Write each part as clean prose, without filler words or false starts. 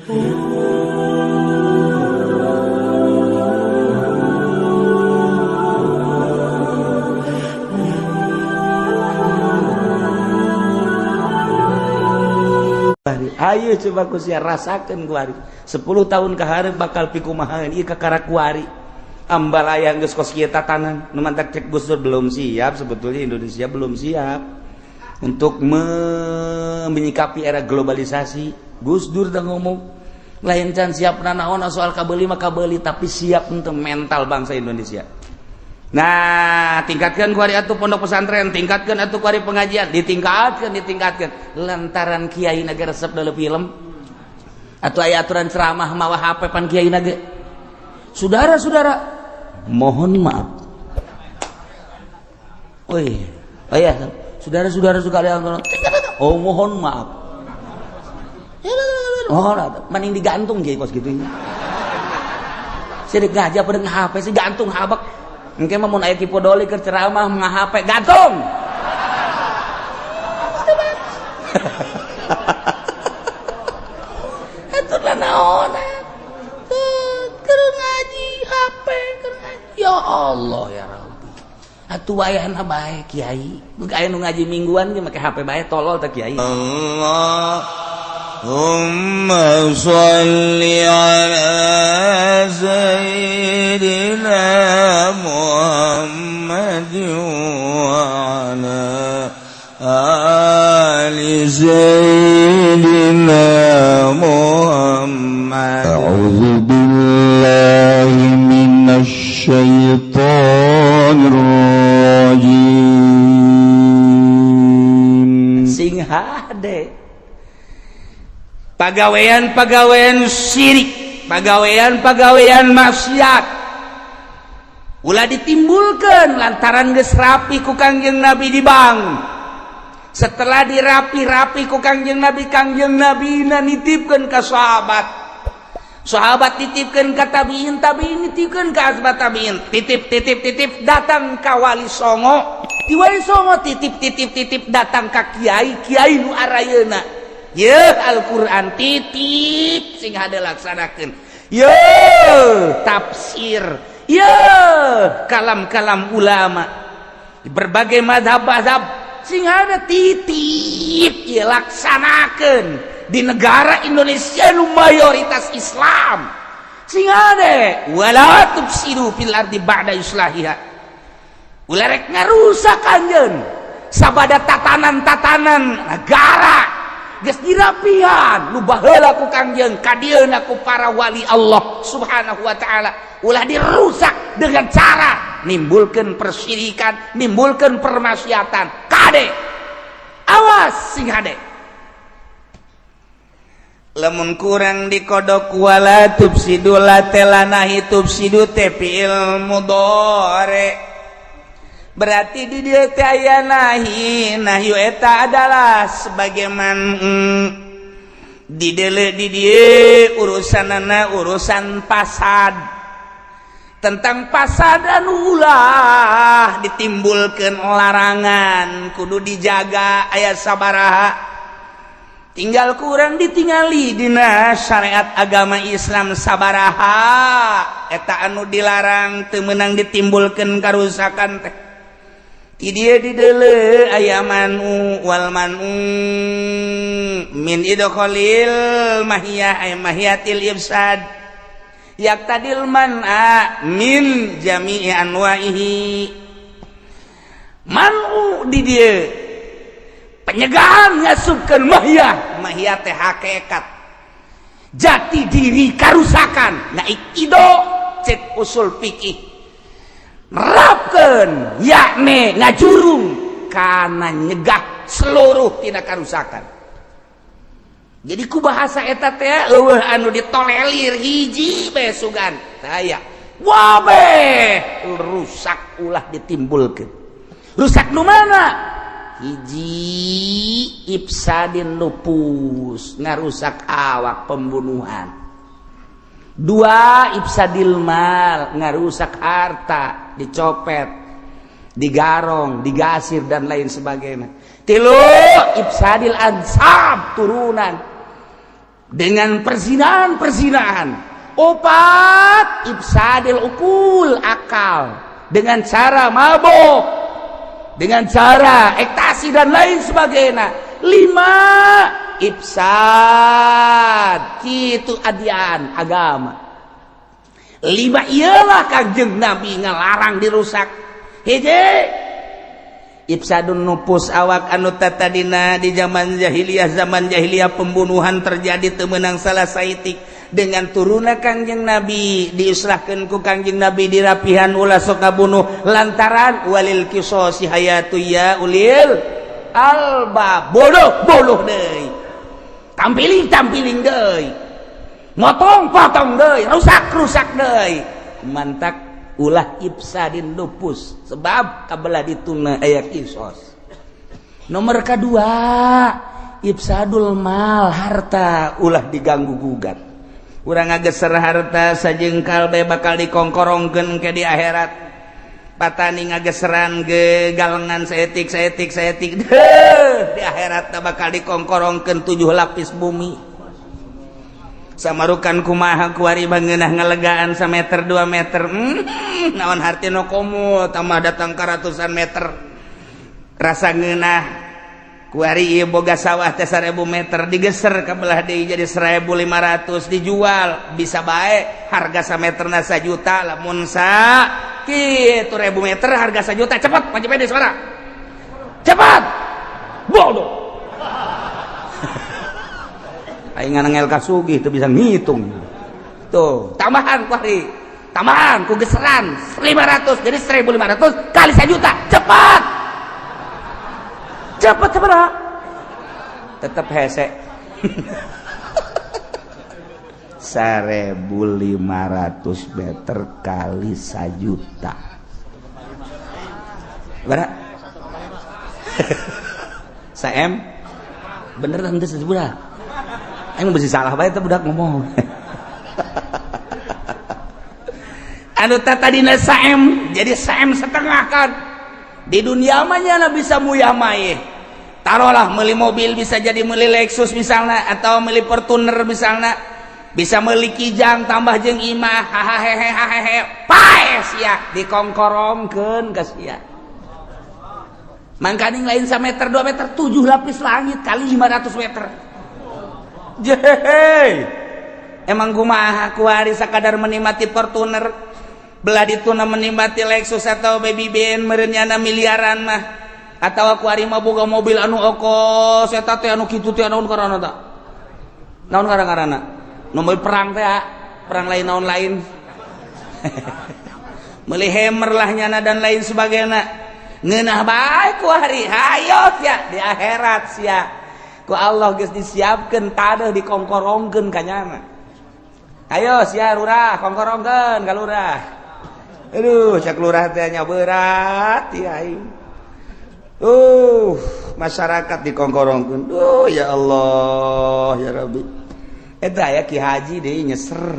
Ayo coba ku sia rasakeun kuari. 10 tahun ka hareup bakal pikumahaeun ieu kakara kuari. Ambalaya geus kos kieu tatanan, nu mantak cek Gus Dur belum siap, sebetulnya Indonesia belum siap untuk menyikapi era globalisasi. Gus Dur dah ngomong, lain can siap nanaon soal kabeuli mah kabeuli, tapi siap untuk mental bangsa Indonesia. Nah, tingkatkan kuari atuh pondok pesantren, tingkatkan atuh kuari pengajian, ditingkatkan, ditingkatkan. Lantaran kiai naga resep dalam film atau aya aturan ceramah mawa HP pan kiai naga. Saudara-saudara, mohon maaf. Oi, oh iya, saudara-saudara sekalian, oh mohon maaf. Oh, mending digantung kiai kos gitu. Saya ngajak pada HP, sih gantung habak. Engke mah mun aya Ki Podoli keur ceramah nga-HP gantung. Atuh naon keur ngaji HP keur ngaji. Ya Allah ya Rabbi. Atuh wayahna bae kiai. Mun aya nu ngaji mingguan ge make HP bae tolol teh kiai. Allahumma sholli ala sayyidina Muhammad wa ala ali sayyidina Muhammad. A'udzu billahi minasy syaithanir rajim. Sing hade pagawean-pagawean syirik, pagawean-pagawean maksiat ulah ditimbulkan lantaran geus rapi ku Kangjeng Nabi di bank. Setelah dirapi-rapi ku Kangjeng Nabi, Kangjeng Nabi na nitipkeun ka sahabat, sahabat nitipkeun ka tabiin, tabiin nitipkeun ka asbat tabiin, titip titip titip datang ka Wali Songo, di Wali Songo titip titip titip datang ka kiai, kiai nu arayeuna. Ye Al-Qur'an titip sing hade laksanakeun. Ye tafsir, ye kalam-kalam ulama berbagai mazhab-mazhab sing hade titip ye laksanakeun di negara Indonesia nu mayoritas Islam. Sing hade wala tufsidu fil ardi ba'da islahiha. Ulah rek ngarusak anjeun sabada tatanan-tatanan negara geus dirapihan nu baheula ku Kangjeng kadieuna ku para wali Allah Subhanahu wa taala, ulah dirusak dengan cara nimbulkeun persyirikan, nimbulkeun permaksiatan. Kade awas sing hade lamun kurang dikodok wala tufsidu la telanahi tufsidu teh fi'il mudhari. Berarti di dieu teh aya nahi, nahyu eta adalah sebagaimana di deuleu di dieu urusanana urusan pasad. Tentang pasad anu ulah ditimbulkeun larangan kudu dijaga aya sabaraha. Tinggal kurang ditingali dina syariat agama Islam sabaraha eta anu dilarang teu meunang ditimbulkeun karusakan teh. Di dieu di deuleu aya manu wal manu min idkhalil mahiyah ay mahiyatil ifsad yaqtadil man'a min jami'i anwa'ihi. Manu di dieu penyegahan ngasupkeun mahiyah, mahiyah teh hakikat jati diri karusakan naik ido cek usul fikih nerapkeun yakni ngajurung kana nyegah seluruh tina karusakan. Jadi ku bahasa eta teh eueuh anu ditolelir hiji bae sugan taya wabeh rusak ulah ditimbulkeun. Rusak nu mana? Hiji ifsadin nufus, ngarusak awak pembunuhan. Dua ifsadil mal, ngarusak harta, dicopet, digarong, digasir dan lain sebagainya. Tilu ifsadil ansab, turunan. Dengan perzinahan-perzinahan. Opat, ifsadil ukul, akal, dengan cara mabok, dengan cara ekstasi dan lain sebagainya. Lima, ifsad kitu adian agama. Lima ialah Kangjeng Nabi ngalarang dirusak. Hiji, ifsadun nufus, awak anu tatadina di zaman jahiliyah. Zaman jahiliyah pembunuhan terjadi teu meunang salah saitik. Dengan turunna Kangjeng Nabi, diislahkeun ku Kangjeng Nabi, dirapihan, ulah sok ngabunuh lantaran walil qisasi hayatu ya ulil albab. Bodoh bodoh deui, tampiling tampiling deui, motong potong deui, rusak rusak deui. Mantak ulah ifsadin nufus, sebab kabelah dituna aya kisos. Nomor kedua, ifsadul mal, harta ulah diganggu gugat. Urang ngageser harta sajengkal bae bakal dikongkorongkeun ke di akhirat. Patani ngageseran ge galengan saetik saetik saetik deh, di akhirat bakal dikongkorongkeun 7 lapis bumi. Samarukan kumaha kuari bangeunah ngalegaan sameter 2 meter, naon hartina komo tambah datang ka ratusan meter. Rasa ngeunah kuari ieu boga sawah teh 1000 meter, digeser ka belah deui jadi 1500, dijual bisa bae harga sameterna sajuta. Lamun sa kitu 1000 meter harga sajuta, cepat maju pede suara cepat bodoh. Aing nganangel kasugih teu bisa ngitung. Tuh, tambahan kuari. Tambahan ku geseran 500 jadi 1500 kali 1 juta. Cepat. Cepat cepat. Tetap hese. 1500 meter kali 1 juta. Berapa? Saem? Bener henteu sebuah. Aing mesti salah bae teh budak ngomong. Anu tadina saem jadi saem setengah kan. Di dunia mah nya bisa muyah maeh. Taruhlah meuli mobil bisa jadi meuli Lexus misalnya, atau meuli Fortuner misalnya, bisa meuli Kijang tambah jeung imah, hahaha, paeh sia dikongkorongkeun ka sia. Mangkaning lain sameter 2 meter, 7 lapis langit kali 500 meter. Jehe. Emang kumaha kuari sakadar menikmati Fortuner, belah dituna menikmati Lexus atau Baby Ben meureun miliaran mah, atau kuari mah boga mobil anu okos eta teh anu kitu teh naon karana ta? Naon karana? Nu mobil perang teh, perang lain naon lain. Meuli Hammer lah nyana dan lain sebagainya. Ngeunah bae kuari, hayo sia di akhirat sia. Ku Allah geus disiapkeun tadeuh dikongkorongkeun ka nyana. Ayo sia lurah kongkorongkeun ka lurah. Aduh, cak lurah teh nya berat ieu aing. Masyarakat dikongkorongkeun. Duh ya Allah, ya Rabbi. Eta aya Ki Haji deui nyeser.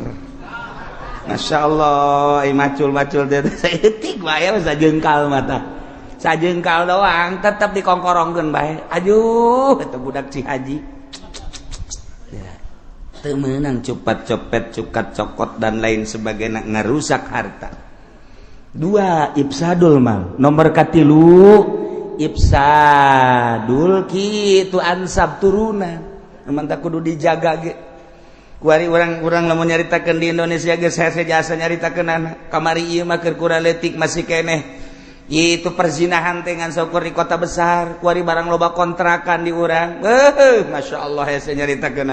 Masya Allah, ai macul-macul teh saeutik wae sajengkal mata. Sajengkal doang tetap dikongkorongkeun bae. Aduh, eta budak Ci Haji. Ya. Teu meunang cepat copet, cukat cokot dan lain sebagainya ngarusak harta. Dua, ifsadul mal. Nomor katilu, ifsadul kitu ansab turunan. Mantap kudu dijaga ge. Kuari urang-urang lamun nyaritakeun di Indonesia geus hese jasa nyaritakeun anak. Kamari ieu mah keur kurang leutik masih keneh. Itu perzinahan dengan syukur di kota besar, kuari barang loba kontrakan di urang. Masya Allah hese nyaritakeun.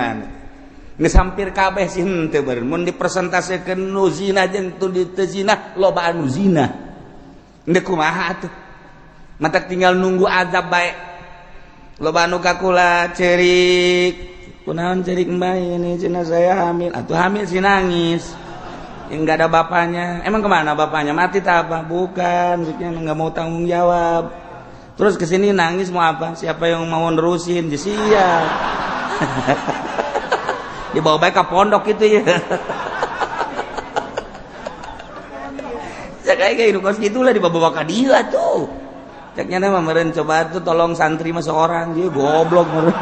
Geus hampir kabeh sih henteu beureun. Mun dipresentasekeun nu zina jeung tu teu zina, loba anu zina. Endek kumaha atuh? Matak tinggal nunggu azab bae. Loba anu kakula cerik. Kunaon cerik mbah ini cenah saya hamil. Atuh hamil sih nangis. Enggak ada bapaknya. Emang kemana bapaknya? Mati tak apa? Bukan, maksudnya nggak mau tanggung jawab. Terus kesini nangis mau apa? Siapa yang mau nerusin? Sia. Dibawa baik ke pondok itu ya. Saya kayak hidup kos gitulah dibawa ke dia tuh. Ceknya nama meren coba tuh tolong santri mah seorang dia goblok meren.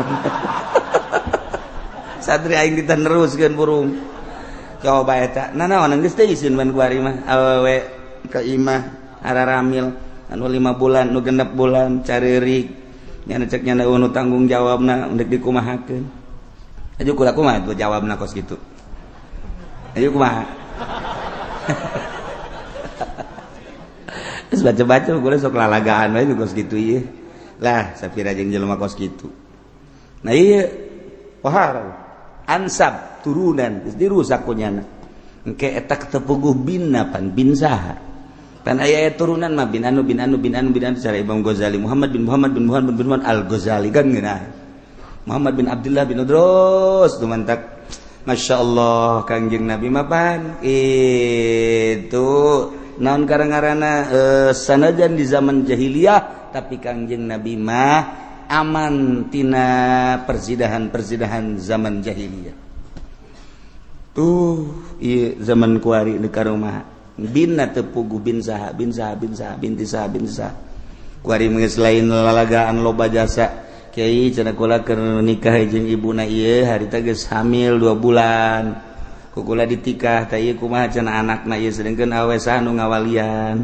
Santri aing diteruskeun burung. Coba eta. Nah naon geus teh isin ban kuari mah. Awewe ka imah araramil anu 5 bulan nu 6 bulan careurik. Nya cek nya nu tanggung jawabna ndek dikumahakeun. Ayo kula kumaha tuh jawabna kos kitu. Ayo kumaha. Terus baca-baca kula sok lalagaan wae kos kitu ieu. Lah sapira jeung jelema kos kitu. Nah ieu wahar ansab turunan geus dirusak ku nyana. Engke eta tepuguh binna pan bin saha. Pan aya turunan mah bin anu bin anu bin anu bin anu cara Imam Ghazali Muhammad bin Muhammad bin Muhammad bin Muhammad Al-Ghazali kan geunah. Muhammad bin Abdullah bin Udros dumantak Masya Allah Kangjeng Nabi mapan itu naon karang-karana sanajan di zaman jahiliyah tapi Kangjeng Nabi mah aman tina persidahan-persidahan zaman jahiliyah. Tuh ieu zaman kuari di karumah binna teu puguh bin saha bin saha bin saha binti saha bin saha. Kuari geus lain lalagaan loba jasa. Kiai cenah kula keur nikah jeung ibuna ieu harita geus hamil 2 bulan. Ku kula ditikah tah ieu kumaha cenah anakna ieu sedengkeun awe saha nu ngawalian.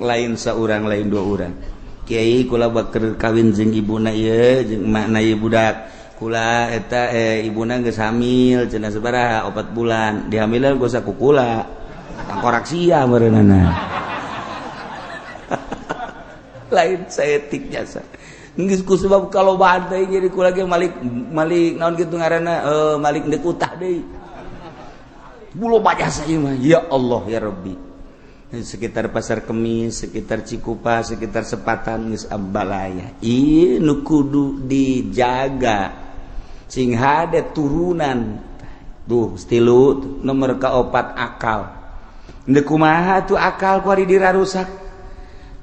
Lain saurang lain 2 urang. Kiai kula bakeur kawin jeung ibuna ieu jeung emakna ieu budak. Kula eta ibuna geus hamil cenah sabaraha 4 bulan. Dihamilan geus ku kula. Tangkorak sia meureunana. Lain saetik jasa. Geus ku sebab kalau badai jadi kula ge malik malik naon kitu ngaranna malik deuk utah deui. Bulo bajasa ieu mah ya Allah ya Rabbi. Sekitar Pasar Kemis, sekitar Cikupa, sekitar Sepatan geus abalaya. Ieu nu kudu dijaga. Sing hade turunan. Tuh stilu nomor kaopat akal. Deuk kumaha tuh akal kuari dirarusak.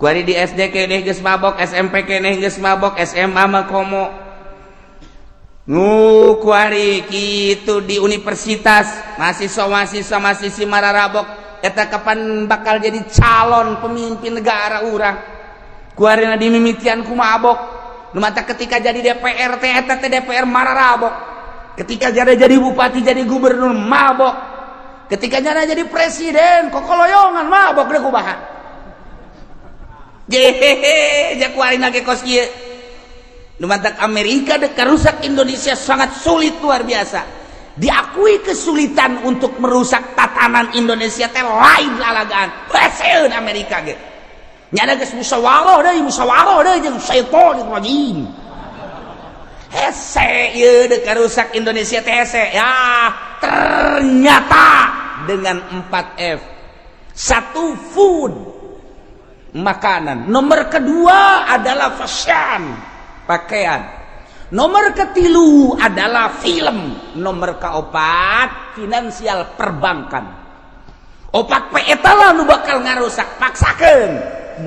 Kuari di SD keneh geus mabok, SMP keneh geus mabok, SMA mah komo. Nu kuari kitu di universitas, mahasiswa-mahasiswa mahasiswi mararabok eta kapan bakal jadi calon pemimpin negara urang. Kuari na dimimitian ku mabok. Nu mata ketika jadi DPR teh eta teh DPR mararabok. Ketika jadi bupati jadi gubernur mabok. Ketika jadi presiden kokoloyongan mabok deui kumaha. Jehehe, kuari ge kos kieu. Nu mantak Amerika dek rusak Indonesia sangat sulit luar biasa. Diakui kesulitan untuk merusak tatanan Indonesia teh lain lalagaan. Heseun Amerika ge. Nyana geus musyawarah deui jeung syaitonir rajim. Hese ieu dek rusak Indonesia teh hese. Ya, ternyata dengan 4F. 1 food, makanan. Nomor kedua adalah fashion, pakaian. Nomor ketilu adalah film. Nomor keopat finansial perbankan. Opat P eta lah nu bakal ngarusak, paksakeun.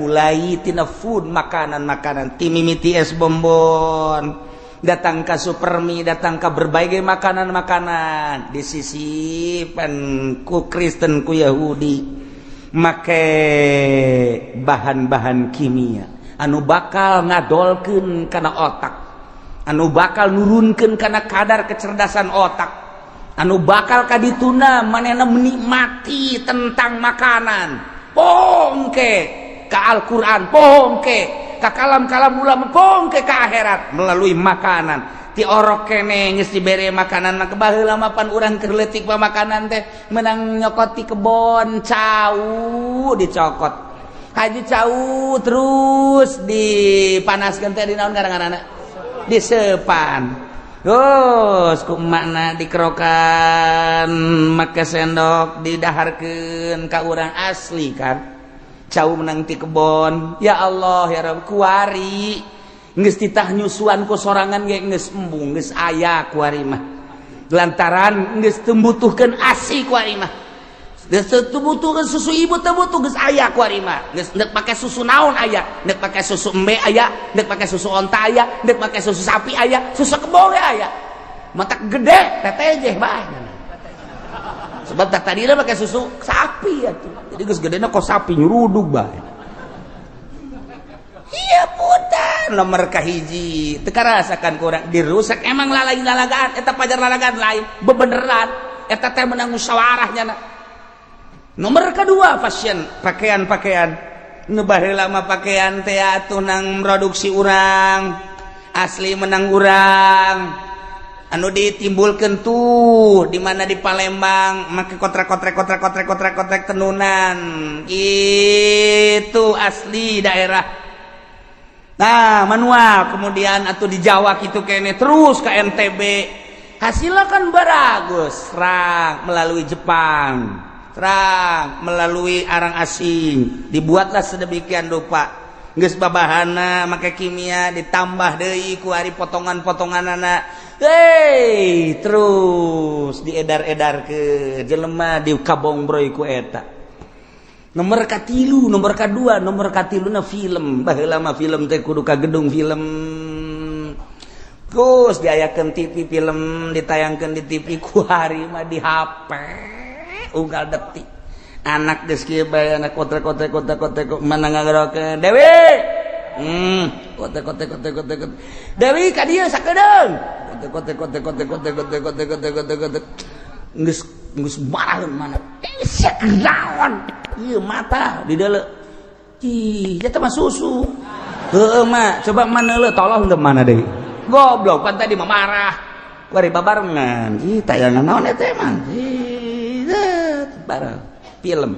Mulai tina food, makanan-makanan, ti mimiti es bonbon, datang ke Supermi, datang ke berbagai makanan-makanan disisipan ku Kristen ku Yahudi make bahan-bahan kimia anu bakal ngadolkeun kana otak, anu bakal nurunkeun kana kadar kecerdasan otak, anu bakal kadituna manehna menikmati tentang makanan. Pongke ka Al-Qur'an, pongke ka kalam-kalam ulama, pongke ka akhirat melalui makanan. Ti orok kene geus dibere makanan mah baheula mah pan urang keur leutik mah makanan teh menang nyokot ti kebon cau dicokot. Haji cau terus dipanaskeun teh di naon ngaranna? Disepan. Terus ku emakna dikerokan make sendok didaharkeun ka urang asli kan. Cau menang ti kebon. Ya Allah ya Rabb kuari geus titah nyusuan ku sorangan ge geus embung geus aya kuari mah. Lantaran geus teu butuhkeun asi kuari mah. Geus teu butuhkeun susu ibu teu butuh geus aya kuari mah. Geus ndek pake susu naon aya, ndek pake susu embe aya, ndek pake susu onta aya, ndek pake susu sapi aya, susu kebo ge aya. Matak gede tetejeh bae. Sebab tak tadi pake susu sapi atuh. Jadi geus gedena kok sapi nyurudug bae. Iya putar. Nomor kahiji teu karasakan kurang dirusak emang lalai lalagaan eta pajar lalagaan lain bebeneran eta teh menang musyawarah nyana. Nomor kedua fashion, pakaian-pakaian nu baheula mah pakaian teh atuh nang produksi urang asli menang urang anu ditimbulkan tuh di mana di Palembang make kotrek-kotrek kotrek kotrek kotrek kotrek tenunan itu asli daerah. Nah, manual kemudian atau di Jawa gitu kene terus ke NTB hasilnya kan baragus serang melalui Jepang, serang melalui arang asing, dibuatlah sedemikian rupa geus babahana make kimia ditambah deui ku ari potongan-potongan anak. Hei, terus diedar-edar ke jelema di kabongbroy ku eta. Nomor katilu, nomor kadua, nomor katilu na film. Baheula mah film teh kudu ka gedung film. Terus diayakeun TV, film ditayangkeun di TV, ku hari mah di HP. Unggal detik. Anak geus kieu bae anak kotrek-kotrek kotrek-kotrek mana ngagerakeun Dewi. Kotek kotek kotek kotek kotek. Dewi ka dieu sakedeung. Kotek kotek kotek kotek kotek kotek kotek kotek kotek. Geus geus marah mana. Eh sia kenaon? Ieu mata di deuleu. Ih, eta mah susu. Heueuh mah, coba mana leuh tolong teu mana deui. Goblok pan tadi mah marah. Kuari babarengan. Ih, tayangan naon eta emang? Ih, bareng film.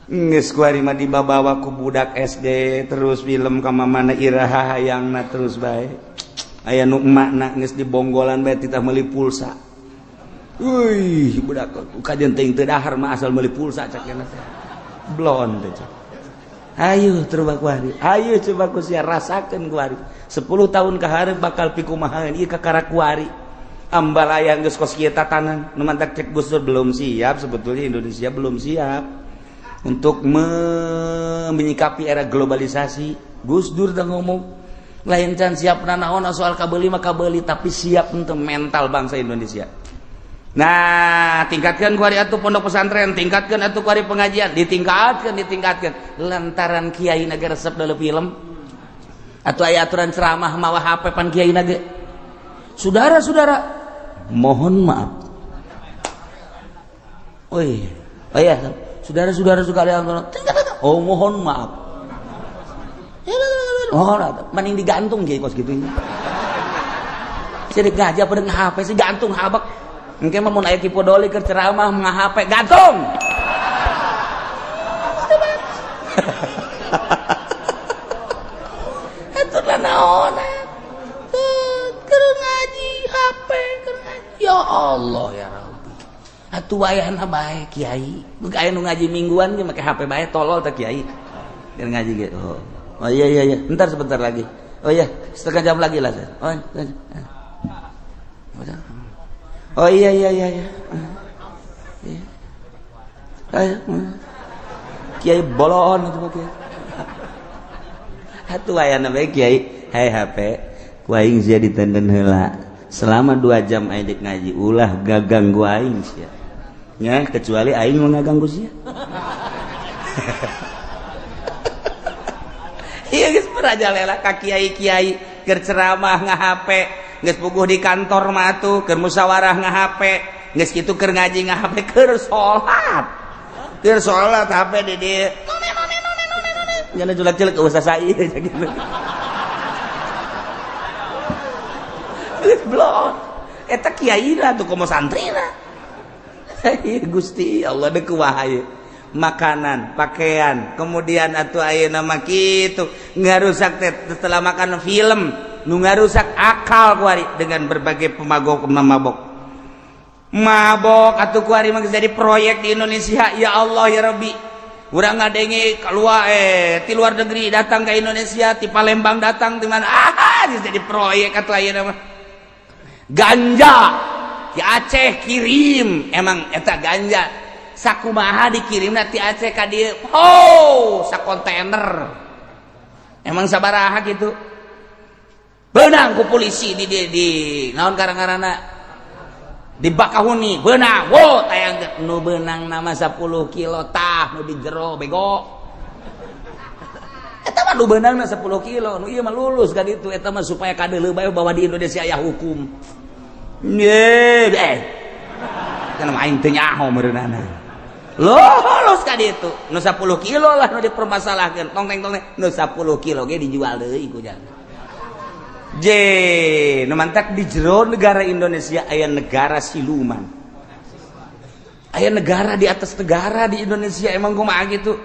Geus kuari mah dibabawa ku budak SD terus film ka mana iraha hayangna terus bae. Aya nu emakna geus dibonggolan bae titah meuli pulsa. Wih, budak kajian teuing teu dahar mah asal meuli pulsa cak nya teh. Blon teh cak. Ayo coba kuari. Ayo coba ku sia rasakeun kuari. 10 tahun ka hareup bakal pikumahaeun ieu kakara kuari. Ambalaya geus kos kieu tatanan. Nu mantak cek Gus Dur belum siap, sebetulnya Indonesia belum siap untuk menyikapi era globalisasi. Gus Dur dah ngomong lain can siap nanaon soal kabeli mah kabeli, tapi siap untuk mental bangsa Indonesia. Nah, tingkatkan kuari atuh pondok pesantren, tingkatkan atuh kuari pengajian, ditingkatkan, ditingkatkan. Lantaran kiai naga resep dalam film atau aya aturan ceramah mawa HP pan kiai naga. Saudara-saudara, mohon maaf. Oh iya, oh iya, saudara-saudara sekalian, oh mohon maaf. Oh, mending digantung kiai kos gitu. Jadi ngaji apa dengan HP sih gantung habak. Engke mah mun aya Ki Podoli keur ceramah nga-HP gantung. Eta naon? Keur ngaji HP keur ngaji. Ya Allah ya Rabbi. Atuh wayahna bae kiai. Mun aya nu ngaji mingguan ge make HP bae tolol teh kiai. Keur ngaji ge. Oh. Oh iya iya iya, entar sebentar lagi. Oh iya, setengah jam lagi lah. Oh, oh iya iya iya iya. Iya. Kiai bolon itu kiai. Atuh wayahna bae kiai, hai HP, ku aing sia ditenden heula. Selama 2 jam aing dek ngaji ulah gaganggu aing sia. Nya kecuali aing mau ngaganggu sia. Iya geus merajalela ka kiai-kiai keur ceramah nga-HP, geus puguh di kantor mah atuh keur musyawarah nga-HP, geus kitu keur ngaji nga-HP, keur salat. Keur salat HP di dieu. None none none none none. Nyana julak-julak eueuh sasai gitu. Geus blon. Eta kiaina tuh komo santrina. Gusti Allah deuk kumaha ieu. Makanan, pakaian, kemudian atuh ayeuna mah kitu ngarusak teh setelah makan film, nu ngarusak akal kuari dengan berbagai pemabok mabok. Mabok atuh kuari mah jadi proyek di Indonesia, ya Allah ya Rabbi. Urang ngadenge keluar ti luar negeri datang ke Indonesia, ti Palembang datang di mana? Ah, jadi proyek atuh ayeuna mah. Ganja di Aceh kirim, emang eta ganja sakumaha dikirim ti Aceh ka dieu, oh sakontainer emang sabaraha gitu benang ku polisi di naon karang-karana di Bakahuni benang, wo tayang nu benang nama 10 kilo tah nu di jero bego eta mah nu beunangna 10 kilo nu ieu mah lulus ka ditu eta mah supaya kadeuleu bae bahwa di Indonesia aya hukum. Ye kan aing teu nyaho meureunana. Lulus ka ditu nu 10 kilo lah nu dipermasalahkeun tong teng tong nu 10 kilo ge dijual deui ku jang. Je nu mantak di jero negara Indonesia aya negara siluman. Aya negara di atas negara di Indonesia emang kumaha gitu.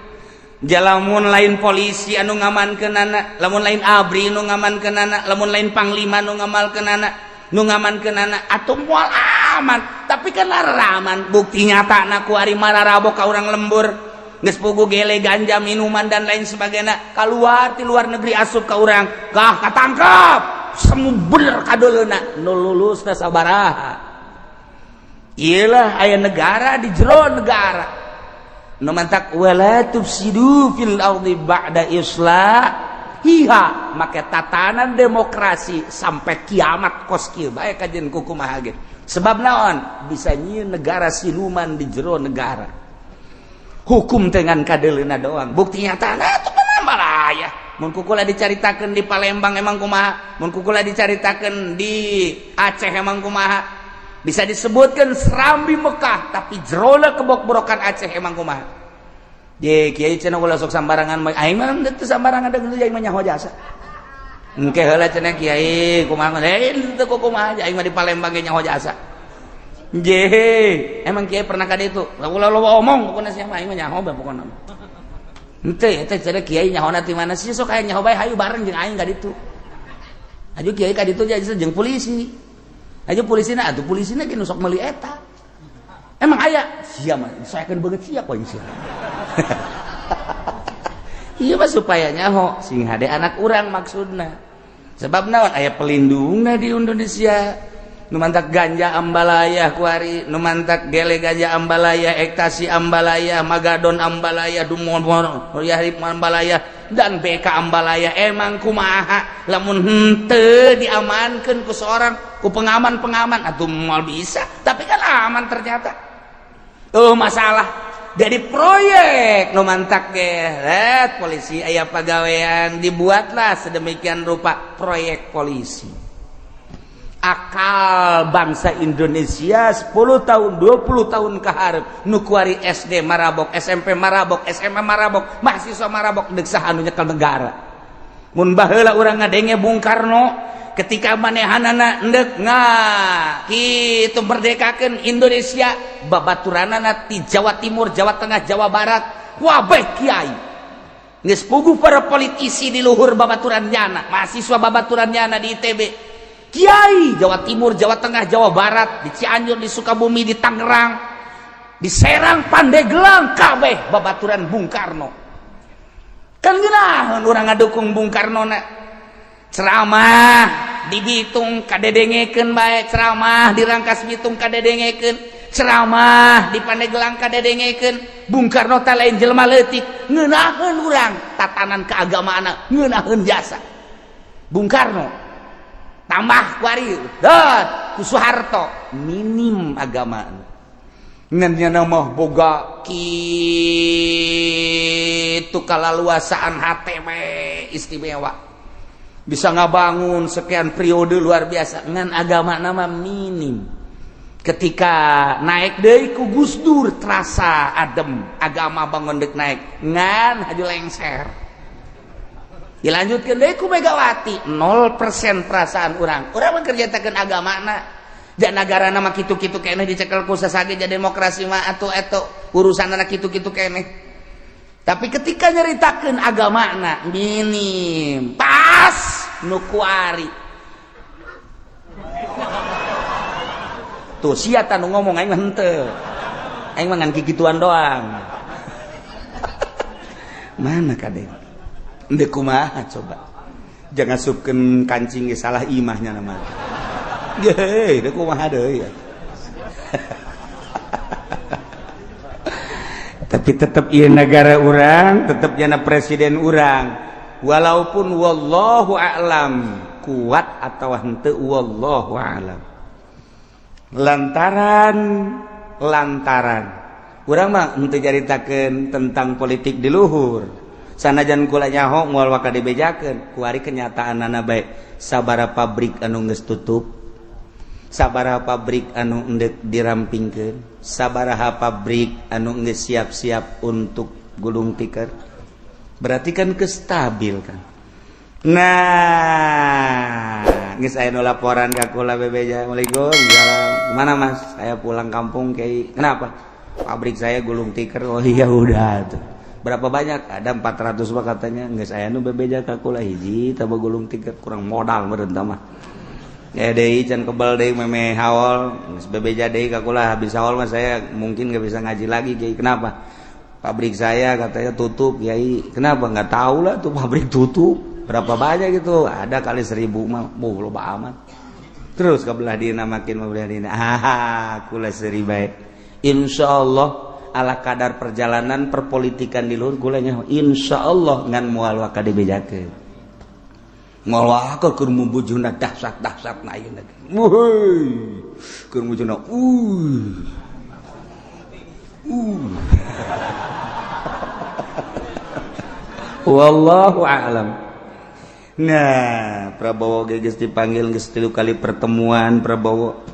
Lamun lain polisi anu ngamankeunana, lamun lain ABRI nu ngamankeunana, lamun lain panglima nu ngamalkeunana, nu ngamankeunana atuh moal aman. Tapi kan aman bukti nyata ku ari mararabok ka urang lembur geus pugu gele ganja minuman dan lain sebagainya keluar ti luar negeri asup ka urang kah katangkap semu bener kadeuleuna nu lulus teh sabaraha. Iyalah aya negara di jero negara nu mantak wala tufsidu fil ardi ba'da islahiha make tatanan demokrasi sampai kiamat kos kieu bae kajian kumaha ge. Sebab naon bisa nyieun negara siluman di jero negara hukum dengan kadeuleuna doang bukti nyata atuh malah mun kukula dicaritakeun di Palembang emang kumaha, mun kukula dicaritakeun di Aceh emang kumaha, bisa disebutkan Serambi Mekah tapi jerona kebok-borokan Aceh emang kumaha. Je kiai cenah ulah sok sambarangan aing mah teu sambarangan da aing mah nyaho jasa. Engke heula cenah kiai kumaha teu kumaha aing mah di Palembang ge nyaho jasa. Je emang kiai pernah ka ditu? Ulah loba omong pokona sia mah aing mah nyaho bae pokona. Henteu eta cenah kiai nyahona ti mana sih sok aya nyaho bae hayu bareng jeung aing ka ditu. Hayu kiai ka ditu jeung polisi. Aja polisina atuh polisina ge nu sok meuli eta. Emang aya sia mah saekeun beungeut sia poing sia. Ieu mah supaya nyaho sing hade anak urang maksudna. Sebab naon aya pelindungna di Indonesia. Nu mantak ganja ambalaya kuari, nu mantak gele ganja ambalaya, ekstasi ambalaya, magadon ambalaya, dumon yahib ambalaya dan BK ambalaya emang kumaha lamun henteu diamankeun ku seorang ku pengaman-pengaman atuh moal bisa, tapi kan aman ternyata. Oh masalah jadi proyek nu mantak ge polisi aya pagawean dibuatlah sedemikian rupa proyek polisi. Akal bangsa Indonesia 10 tahun 20 tahun ke hareup nu kuari SD marabok, SMP marabok, SMA marabok, mahasiswa marabok deuk saha anu nyekel negara. Mun baheula urang ngadenge Bung Karno ketika manehanana endek nga kitu merdekakeun Indonesia babaturanana ti Jawa Timur, Jawa Tengah, Jawa Barat wabeh kiai. Geus puguh para politisi di luhur babaturan nyana, mahasiswa babaturan nyana di ITB. Kiai Jawa Timur, Jawa Tengah, Jawa Barat, di Cianjur, di Sukabumi, di Tangerang, di Serang, Pandeglang, kabeh babaturan Bung Karno. Kan geunaheun urang ngadukung Bung Karno na. Ceramah di Bitung kadedengekeun bae, ceramah di Rangkas Bitung kadedengekeun, ceramah di Pandeglang kadedengekeun. Bung Karno teh lain jelema leutik, ngeunaheun urang tatanan keagamaan, ngeunaheun jasa. Bung Karno tambah kuari dat ku Soeharto minim agama ngan nya mah boga kitu kalaluasaan HTW istimewa bisa ngabangun sekian periode luar biasa ngan agama nama minim. Ketika naik deui ku Gus Dur terasa adem agama bangun deuk naik ngan haju lengser. Dilanjutkan deui ku Megawati 0% perasaan urang. Urang mah kerjatakeun agamana. Dan negara nama kitu-kitu keneh dicekel ku sasage jadi demokrasi mah atuh eta urusanna kitu-kitu keneh. Tapi ketika nyeritakeun agamana minim pas nu kuari. Tuh sia tah nu ngomong aing mah henteu. Aing mah ngan kikituan doang. Mana kadeng? Ndek kumaha coba. Jangan asupkeun kancing ge salah imahnya nama. Geuh, deuk kumaha deui ya. Tapi tetep ieu negara urang, tetep jana presiden urang. Walaupun wallahu a'lam kuat atau henteu wallahu a'lam. Lantaran urang mah henteu caritakeun tentang politik di luhur. Sanajan kula nyaho moal waka dibejakeun, kuari kenyataanana bae. Sabaraha pabrik anu geus tutup, sabaraha pabrik anu endek dirampingkeun, sabaraha pabrik anu geus siap-siap untuk gulung tikar. Berarti kan kestabil kan. Nah, geus aya nu laporan ka kula bebeja, "Assalamualaikum, salam. Mana Mas? Saya pulang kampung kiai." "Kenapa?" "Pabrik saya gulung tikar." "Oh iya udah tuh. Berapa banyak?" "Ada 400 pak," katanya. Geus aya nu bebeja ka kula hiji taba gulung tikar, kurang modal meureun tah mah. Ya deui can kebal deui meme haul, geus bebeja deui ka kula, habis haul mah saya mungkin gak bisa ngaji lagi kiai. "Kenapa?" "Pabrik saya," katanya, "tutup kiai." "Kenapa?" "Nggak tahu lah tuh pabrik tutup. Berapa banyak gitu?" "Ada kali 1000 mah." "Boh, loba amat." Terus ke belah dina makin belah dina. Ah, kula seuri bae. Insyaallah ala kadar perjalanan perpolitikan di luhur kula nya insyaallah ngan moal waka dibejakeun. Moal waka keur mubujuna dahsyat-dahsyatna ayeuna. Wuih. Keur mubujuna Wallahu a'lam. Nah, Prabowo geus dipanggil geus 3 kali pertemuan Prabowo.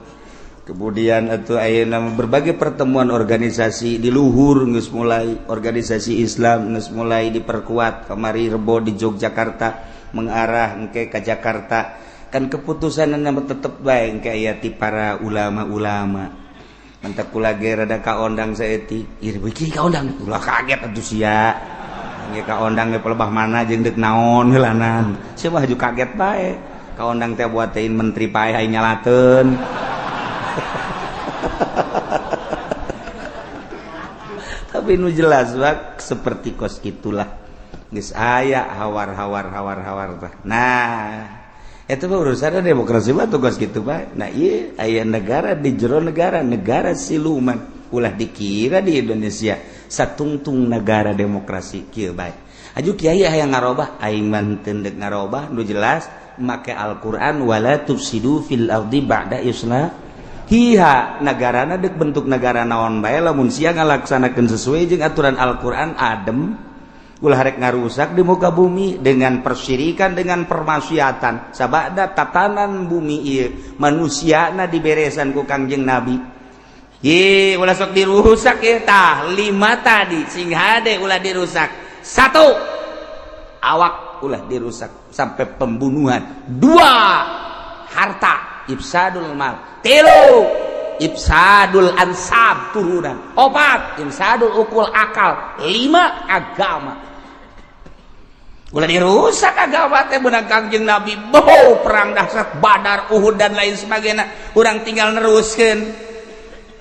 Kemudian atuh ayeuna berbagai pertemuan organisasi di luhur geus mulai, organisasi Islam geus mulai diperkuat. Kamari Rebo di Yogyakarta mengarah engke ka Jakarta. Kan keputusanna tetep bae engke aya ti para ulama-ulama. Mentak kula ge rada kaondang saeutik. Ieu beuki kaondang ulah kaget atuh sia. Kaondang ge pelebah mana jeung deuk naon heulanan. Sia mah haju kaget bae. Kaondang teh buatein menteri pae aing nyalateun. Tapi nu jelas bak seperti kos kitulah. Geus aya hawar-hawar hawar-hawar tah. Nah, eta mah urusanna demokrasi mah tugas kitu bae. Nah, ieu aya negara di jero negara, negara siluman. Ulah dikira di Indonesia satungtung negara demokrasi kieu bae. Aju kiai hayang ngarobah, aing mah teu deuk ngarobah, nu jelas make Al-Qur'an wala tufsidu fil ardi ba'da islahiha. Nagarana deuk bentuk negara naon bae lamun sia ngalaksanakeun sesuai jeung aturan Al-Qur'an adem, ulah rek ngarusak di muka bumi dengan persyirikan, dengan permaksiatan. Sabada tatanan bumi ieu manusiana diberesan ku Kangjeng Nabi. Ye, ulah sok dirusak ya tah 5 tadi sing hade ulah dirusak. 1, awak ulah dirusak sampai pembunuhan. 2, harta ifsadul mal. 3, ifsadul ansab turunan. 4, ifsadul ukul akal. 5, agama. Ulah dirusak agama teh beunang Kangjeng Nabi. Boh, perang dahsyat Badar, Uhud dan lain sebagainya. Urang tinggal neruskeun.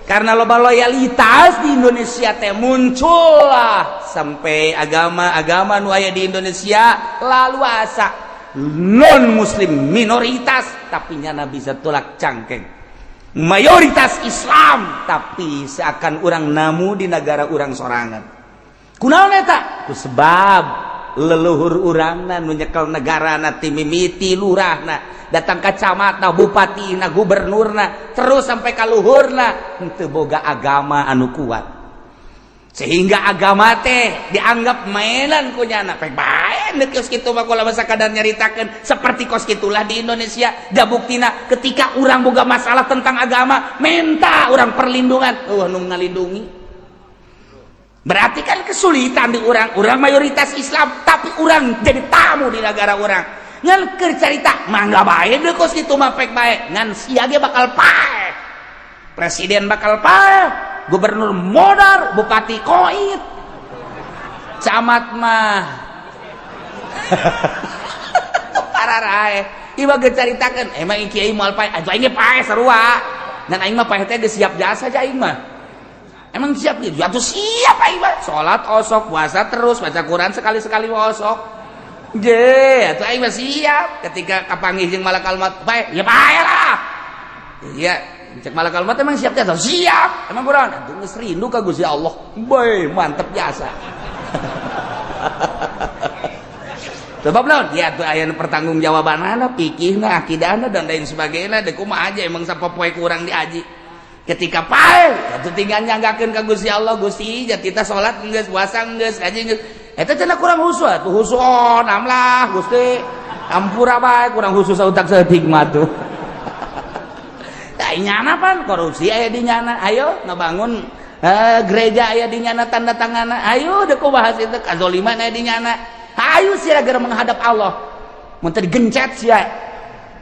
Karena loba loyalitas di Indonesia teh muncullah sampai agama-agama nu aya di Indonesia lalu asa non muslim minoritas tapi nyana bisa tolak cangkeng mayoritas Islam tapi seakan urang namu di negara urang sorangan. Kunaon eta? Ku sebab leluhur urangna nu nyekel negarana ti mimiti lurahna datang ka camatna, bupatina, gubernurna, terus sampai ka luhurna henteu boga agama anu kuat. Sehingga agama teh dianggap mainan ku nyana. Pek bae deuk geus kitu mah kula sakadar nyaritakeun seperti kos kitulah di Indonesia. Da buktina ketika urang boga masalah tentang agama, minta urang perlindungan, eueuh nu ngalindungi. Berarti kan kesulitan di urang, urang mayoritas Islam tapi urang jadi tamu di negara urang. Ngan keur carita mangga bae deui kos kitu mah pek bae, ngan sia ge bakal paeh. Presiden bakal paeh, gubernur modar, bupati koit, camat mah pararae. Ieu mah geus caritakeun, emang kiai moal paeh, atuh aing ge paeh sarua. Ngan aing mah paeh teh geus siap jasa aja aing mah. Emang siap gitu? Atuh siap aing mah. Salat osok, puasa terus, baca Quran sekali-sekali osok. Je, atuh aing mah siap ketika kapanggih jeung malakal maut, paeh, ya paeh lah. Iya, cek malakal maut emang siap jasa? Siap. Emang kurang? Atuh geus rindu ka Gusti Allah. Bae, mantep jasa. Sebab naon? Ya atuh aya nu pertanggungjawabanana, fikihna, akidahna dan lain sebagainya. Deuk kumaha aja emang sapopoe kurang diaji. Ketika paeh, atuh tinggal nyanggakeun ka Gusti Allah, Gusti, ja kita salat geus, puasa geus, ngaji geus. Eta cenah kurang khusyuk atuh, khusyuk amlah Gusti. Ampura bae kurang khusyuk sautak saeutik mah tuh. Da nyana pan korupsi aya di nyana. Ayo ngabangun gereja aya di nyana tanda tanganna. Ayo dek bahas itu kazoliman aya di nyana. Ayo sia gara menghadap Allah. Mun teu digencet sia.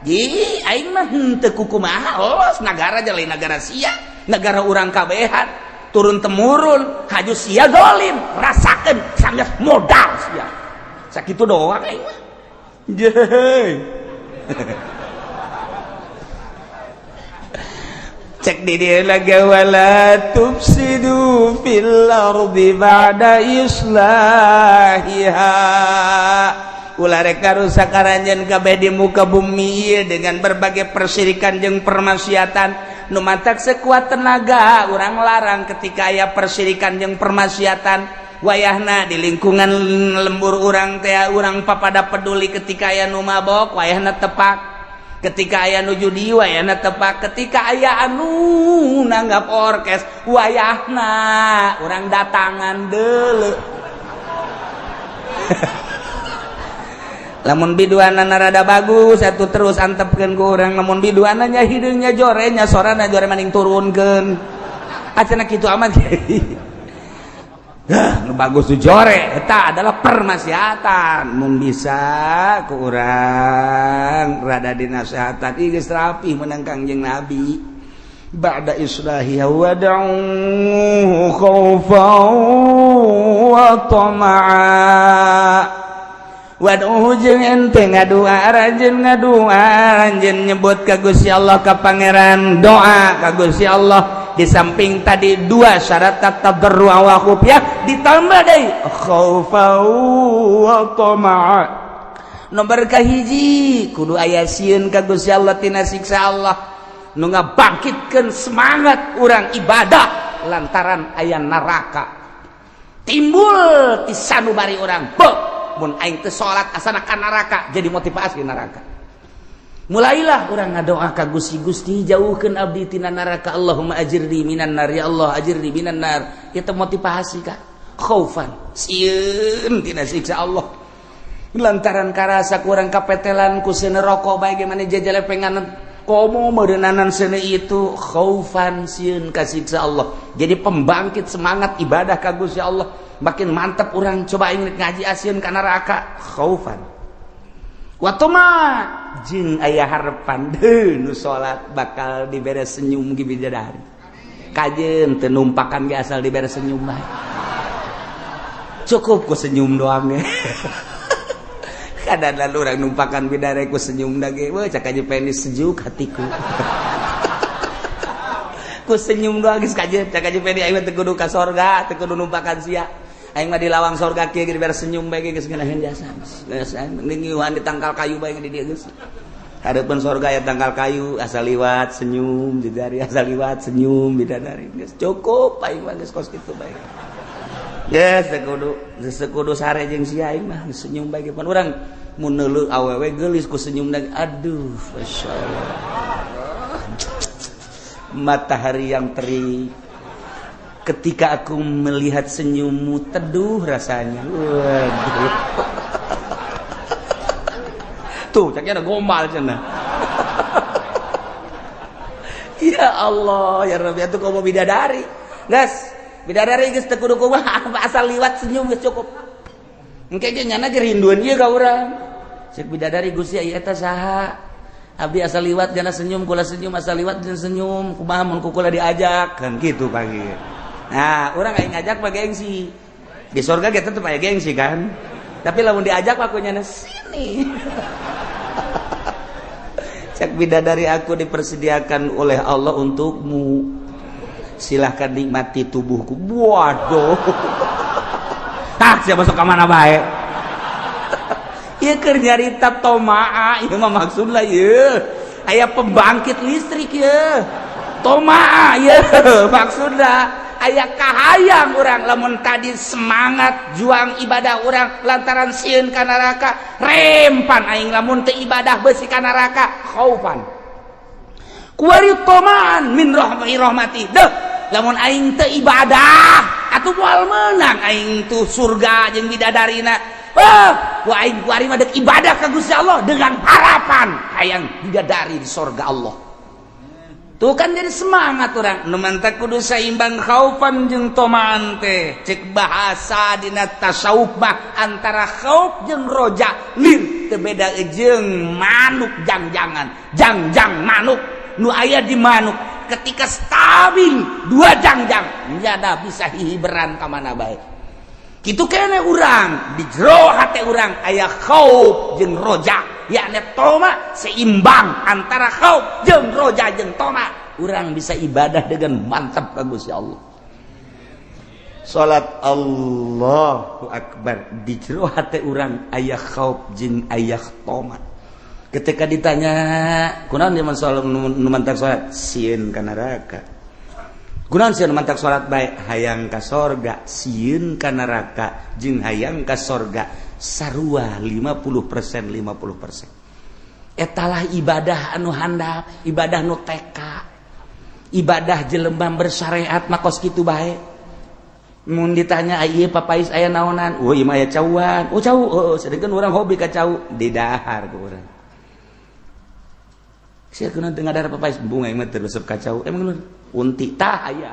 Ji aing mah henteu kukumaha, oh nagara lain nagara sia, negara urang kabehan turun temurun, haju sia dolim rasakeun sanggeus modal sia. Sakitu doang aing mah. Jeh. Cek di dia lagi wala tufsidu fil ardi ba'da islahiha. Ulah rek rusak aranjeun kabeh di muka bumi ieu dengan berbagai persirikan jeung permaksiatan. Nu matak sekuat tenaga urang larang ketika aya persirikan jeung permaksiatan. Wayahna di lingkungan lembur urang teh urang papada peduli ketika aya nu mabok wayahna tepak, ketika aya nu judi wayahna tepak, ketika aya anu nanggap orkes wayahna urang datangan deuleu. Lamun biduanana rada bagus atuh terus antepkeun ku urang, lamun biduanana hideungnya jorenya sorana jore maning turunkeun. Acenah kitu amat. Hah, nu bagus tuh jore eta adalah permaksiatan. Mun bisa ku urang rada dinasehatan ieu geus rapi meunang Kangjeng Nabi. Ba'da islahiha wad'uhu khaufan wa tama'a. Waduh jeung ente ngadua aranjeun ngadua aranjeun nyebut ka Gusti Allah ka Pangeran doa ka Gusti Allah. Di samping tadi dua syarat tadarru wa khufyah ditambah deui khaufa wa tama'a. Nomor kahiji kudu aya sieun ka Gusti Allah tina siksa Allah nu ngabangkitkeun semangat urang ibadah lantaran aya neraka. Timbul ti sanubari urang beuh mun aing teu salat asana ka neraka, jadi motivasi neraka. Mulailah urang ngadoa ka Gusti, Gusti jauhkeun abdi tina neraka, Allahumma ajirni minan nar, ya Allah ajirni minan nar. Itu motivasi ka khaufan sieun tina siksa Allah lantaran karasa kurang kapetelan ku seuneu rokok bae gimana jajalepengan komo meureunnanan seuneu itu khaufan sieun ka siksa Allah. Jadi pembangkit semangat ibadah ka Gusti Allah. Makin mantap orang coba ingin ngaji asieun ka neraka khaufan wa tama jeung aya harapan deui nu salat bakal dibere senyum gi bidadari kajeun teu numpakan ge asal dibere senyum bae cukup ku senyum doang ge. Kadang urang numpakan bidadari ku senyum da ge weuh cak aja penis sejuk hatiku. Ku senyum doang geus kajeun cak aja penis aing teu kudu ka sorga teu kudu numpakan sia. Aing mah di lawang sorga kieu ge dibere senyum bae geus ngeunaheun jasa. Geus ngiuhan di tangkal kayu bae di dieu geus. Hareupeun sorga aya tangkal kayu asal liwat senyum bidadari asal liwat senyum bidadari geus cukup aing mah geus kos kitu bae. Geus teu kudu sare jeung sia aing mah senyum bae ge pan urang mun neuleuh awewe geulis ku senyum aduh masyaallah. Matahari yang terik ketika aku melihat senyummu teduh rasanya. Waduh. Tuh caknya ada gombal cenah. Ya Allah ya Rabbi atuh komo bidadari. Geus, bidadari geus teu kudu kumaha asal liwat senyum geus cukup. Engke ge nyana ge rindueun ieu ka urang. Cek bidadari Gusti ieu eta saha? Abdi asal liwat jana senyum, kula senyum asal liwat jana senyum, kumaha mun ku kula diajak kan gitu pagi. Nah, urang aing ngajak mah gengsi. Di surga ge tetep aya gengsi kan. Tapi lamun diajak mah aku nyana sini. Cek bidadari aku dipersediakan oleh Allah untukmu. Silahkan nikmati tubuhku. Waduh. Tah sia masuk ka mana bae. Ieu keur nyarita tomaa, ieu mah maksudna ieu. Aya pembangkit listrik ieu. Tomaa ieu maksudna. Aya kahayang urang lamun tadi semangat juang ibadah urang lantaran sieun ka neraka, rempan aing lamun teu ibadah beusi ka neraka khaufan. Kuari tomaan min rahmati rahmati. Deuh, lamun aing teu ibadah Atuh moal meunang aing tuh surga jeung bidadarina. Ah, ku aing kuari mah dek ibadah ka Gusti Allah dengan harapan hayang bidadari di surga Allah. Tuh kan jadi semangat orang. Nu mantak kudu saimbang khaufan jeung tomaan teh. Cek bahasa dina tasawuf mah antara khauf jeung roja lir teu beda jeung manuk jangjangan. Jangjang manuk nu aya di manuk ketika stabil dua jangjang nyada bisa hihiberan ka mana bae. Kitu kene urang di jero hate urang aya khauf jeung roja, yakni toma seimbang antara khauf jeung roja jeung toma, urang bisa ibadah dengan mantap ka Gusti Allah. Salat Allahu Akbar di jero hate urang aya khauf jeung aya toma. Ketika ditanya kunaon dia salat nu mantak salat sieun ka neraka. Kunaon sieun mantak salat bae hayang ka sorga, sieun ka neraka jeung hayang ka sorga sarua 50% 50%. Etalah ibadah anu handap, ibadah nu TK. Ibadah jelema bersyariat mah kos kitu bae. Mun ditanya ieu papais aya naonan? Oh ieu mah aya cauan. Oh cau, oh sedengkeun urang hobi ka cau didahar ku urang. Sia kunaon teu ngadahar papais bunga ieu mah teu resep ka cau. Emang kunaon? Unti tah aya.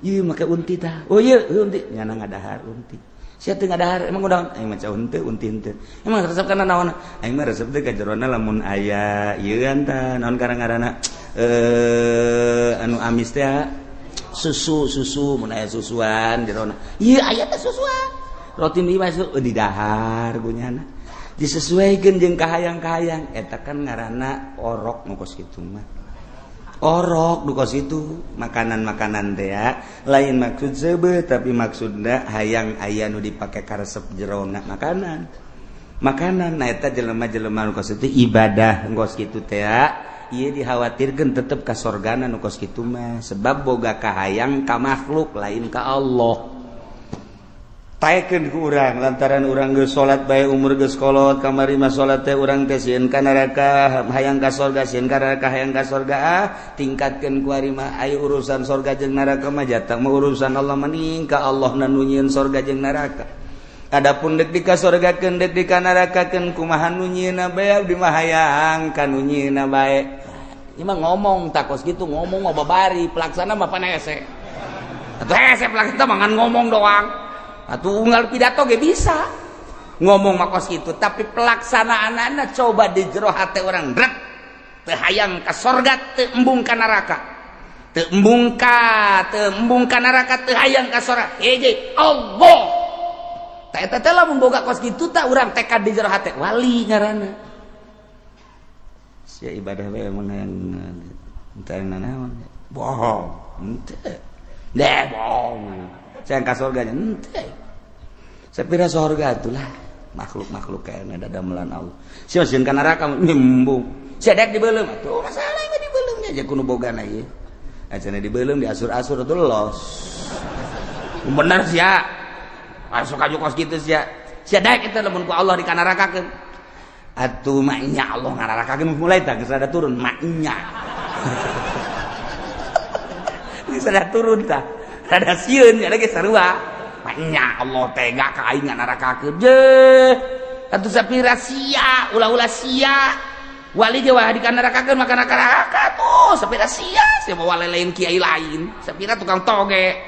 Ieu make unti tah. Oh ieu unti nyana ngadahar unti. Sia teu ngadahar emang udah aing mah cau henteu unti henteu. Emang resep kana naon? Aing mah resep teh ka jerona lamun aya ieu tah naon karang-ngaranna anu amis teh susu susu mun aya susuan jerona. Ieu aya teh susuan. Roti mie masuk didahar ku nyana. Disesuaikan jeung kahayang-kahayang eta kan ngaranna orok nu kos kitu mah. Orok nu kos itu makanan-makanan teh lain maksud seubeuh tapi maksudna hayang aya nu dipake karesep jerona makanan. Makanan nah eta jelema-jelema nu kos itu ibadah kos kitu teh ieu dikhawatirkeun tetep ka sorgana nu kos kitu mah sebab boga kahayang ka makhluk lain ka Allah. Taekeun ku urang lantaran urang geus salat bae umur geus kolot kamari mah salat teh urang teh sieun ka neraka hayang ka sorga sieun ka neraka hayang ka sorga ah tingkatkeun ku ari mah aya urusan sorga jeung neraka mah jatah mah urusan Allah mending ka Allah nu nyieun sorga jeung neraka. Adapun dek di ka sorgakeun dek di ka nerakakeun kumaha nu nyieunna bae abdi mah hayang ka nu nyieunna bae. Ieu mah ngomong takos kitu ngomong mah babari pelaksana mah pan hese. Atuh hese pelaksana mah ngan ngomong doang. Atuh unggal pidato ge bisa ngomong mah kos kitu tapi pelaksanaanana coba di jero hate urang rek teu hayang ka sorga teu embung ka neraka teu embung ka neraka teu hayang ka sorga hiji Allah tah eta teh lamun boga kos kitu tah urang tekad di jero hate wali ngaranna sia ibadah we emang hayang teu nanaon bohong henteu deh bohong saya ka surganya henteu. Saya pira surga itulah makhluk-makhluk kayaknya dadamelan Allah. Sia sieun ka neraka nyembung. Sia dek dibeuleum atuh masalah mah dibeuleum aja kudu bogana ieu. Acana dibeuleum diasur-asur atuh los. Bener sia. Masuk aju kos kitu sia. Sia dek eta lamun ku Allah dikanarakakeun. Atuh maknya Allah ngararakakeun mulai tah geus rada turun maknya. Geus rada turun tah. Rada sieun ya lagi sarua. Maknya Allah tega ka aing ngararakakeun. Je. Atuh sapira sia, ulah-ulah sia. Wali ge wah dikanarakakeun maka neraka tuh sapira sia, sia bawa lain kiai lain. Sapira tukang toge.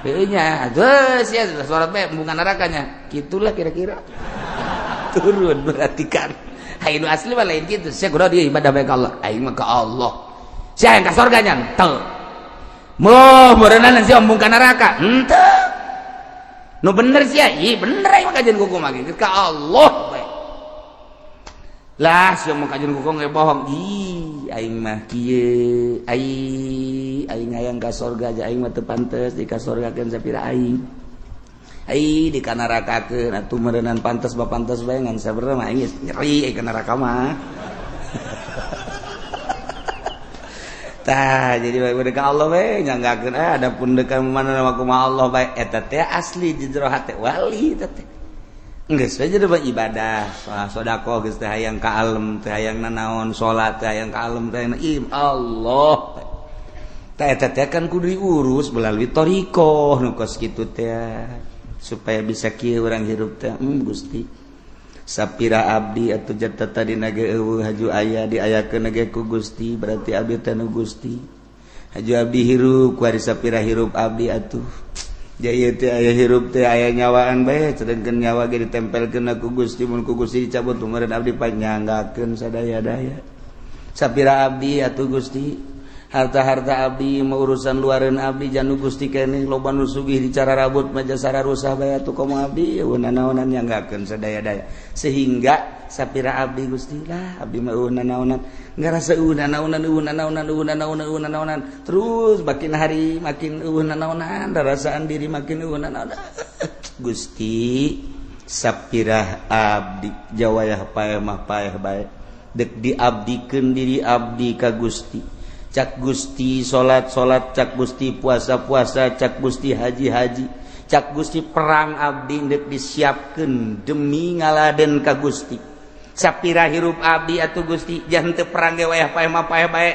Heuh nya, atuh sia suara teh embungan nerakanya. Gitulah kira-kira. Turun berarti kan. Hayu asli mah lain kitu. Sia kudu dia ibadah bae ka Allah. Aing mah ka Allah. Sia yang ka surga nya henteu. Moh meureunana sia embung ka neraka. Henteu. Nu bener sia, ih bener aing mah kajian kuku mah ka Allah bae. Lah sia mah kajian kuku ge bohong. Ih aing mah kieu, aing aing hayang ka surga aja aing mah teu pantes di ka surgakeun sapira aing. Ai di ka nerakakeun atuh meureunnan pantes ba pantes bae ngan sabenerna mah aing geus nyeri ka neraka mah. Tah jadi bae ka Allah we nyanggakeun adapun deuk mana mah kumaha Allah bae eta teh asli di jero hate wali eta teh. Geus we jadi ibadah, sedekah geus teh hayang ka alem, teh hayang nanaon, salat teh hayang ka alem, teh hayang im Allah. Tah, eta teh kan kudu diurus melalui thoriqoh nu kos kitu teh, supaya bisa kieu urang hirup teh. Gusti, sapira abdi atuh jata tadi nage euweuh, haju aya, diayakeun ge ku Gusti, berarti abdi teh nu Gusti. Haju abdi hirup kuari, sapira hirup abdi atuh. Jadi teh aya hirup teh aya nyawaan bae, sedangkan nyawa ge ditempelkeun ku Gusti. Mun ku Gusti dicabut, meureun abdi panyanggakeun sadaya-daya. Sapira abdi atuh, Gusti, harta-harta abdi mau urusan luaran abdi janu Gusti keneh. Loba nu sugih dicara rabut maja sararusah bae atuh. Komo abdi euweuh nanaonan, nyanggakeun sadaya-daya, sehingga sapira abdi, Gusti lah, abdi mah euweuh nanaonan, ngarasa euweuh nanaonan, euweuh nanaonan, euweuh nanaonan, euweuh nanaonan. Terus makin hari makin euweuh nanaonan, rasaan diri makin euweuh nanaonan. Gusti, sapira abdi jawayah paeh mah paeh bae, dek diabdikeun diri abdi ka Gusti. Cak Gusti salat salat, cak Gusti puasa puasa, cak Gusti haji haji, cak Gusti perang, abdi dek disiapkan demi ngaladen ka Gusti. Sapira hirup abdi atuh, Gusti, jangan teu perang ge wayah paeh mah paeh bae.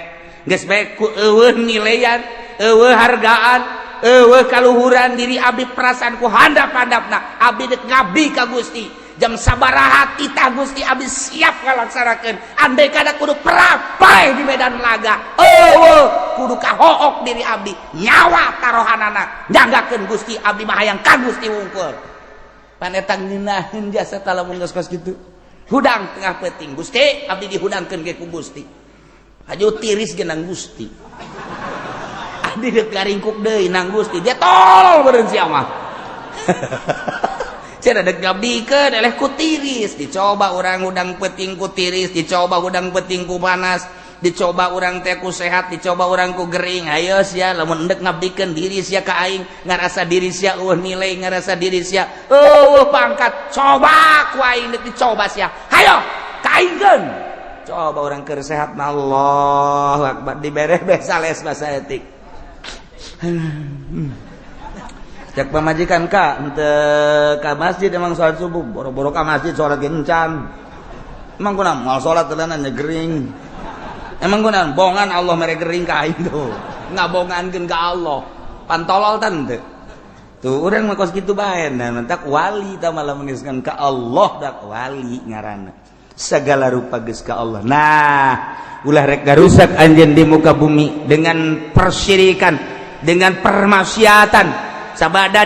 Geus bae ku euweuh nilean, euweuh hargaan, euweuh kaluhuran diri abdi, perasaan ku handap-handapna abdi dek ngabdi ka Gusti. Jam sabaraha titah Gusti, abdi siap ngalaksanakeun. Andai kada kudu perang paeh di medan laga, euweuh kudu kahook diri abdi, nyawa tarohanana nyanggakeun Gusti. Abdi mah hayang ka Gusti wungkul. Pan eta ngeunaheun jasa lamun geus kos kitu. Hudang tengah peuting, Gusti, abdi dihudangkeun ge ku Gusti. Haju tiris ge nang Gusti, abdi deuk garingkuk deui nang Gusti. Dia tolol beureun sia mah. Cenah dek ngabdikeun eleh ku tiris. Dicoba urang hudang peuting ku tiris, dicoba hudang peuting ku panas, dicoba urang teh ku sehat, dicoba urang ku gering. Ayo sia, lamun endek ngabdikeun diri sia ka aing, ngarasa diri sia euweuh nilai, ngarasa diri sia euweuh pangkat, coba ku aing dek dicoba sia. Hayo ka aingkeun. Coba urang keur sehat mah Allahu akbar, dibere beh sales bahasa etik. Cek pamajikan ka henteu ka masjid, emang salat subuh boro-boro ka masjid, salat ge encan. Emang kunaon moal salat teuleunan gering? Emang kunaon bongan Allah mere gering ka aing tuh? Ngabongankeun ka Allah pantolol tan teu tuh. Urang mah kos kitu bae. Nah, mentak wali tah malah meniskan ka Allah, dak wali ngaranna segala rupa geus ka Allah. Nah, ulah rek garusak anjeun di muka bumi dengan persyirikan, dengan permaksiatan sabada.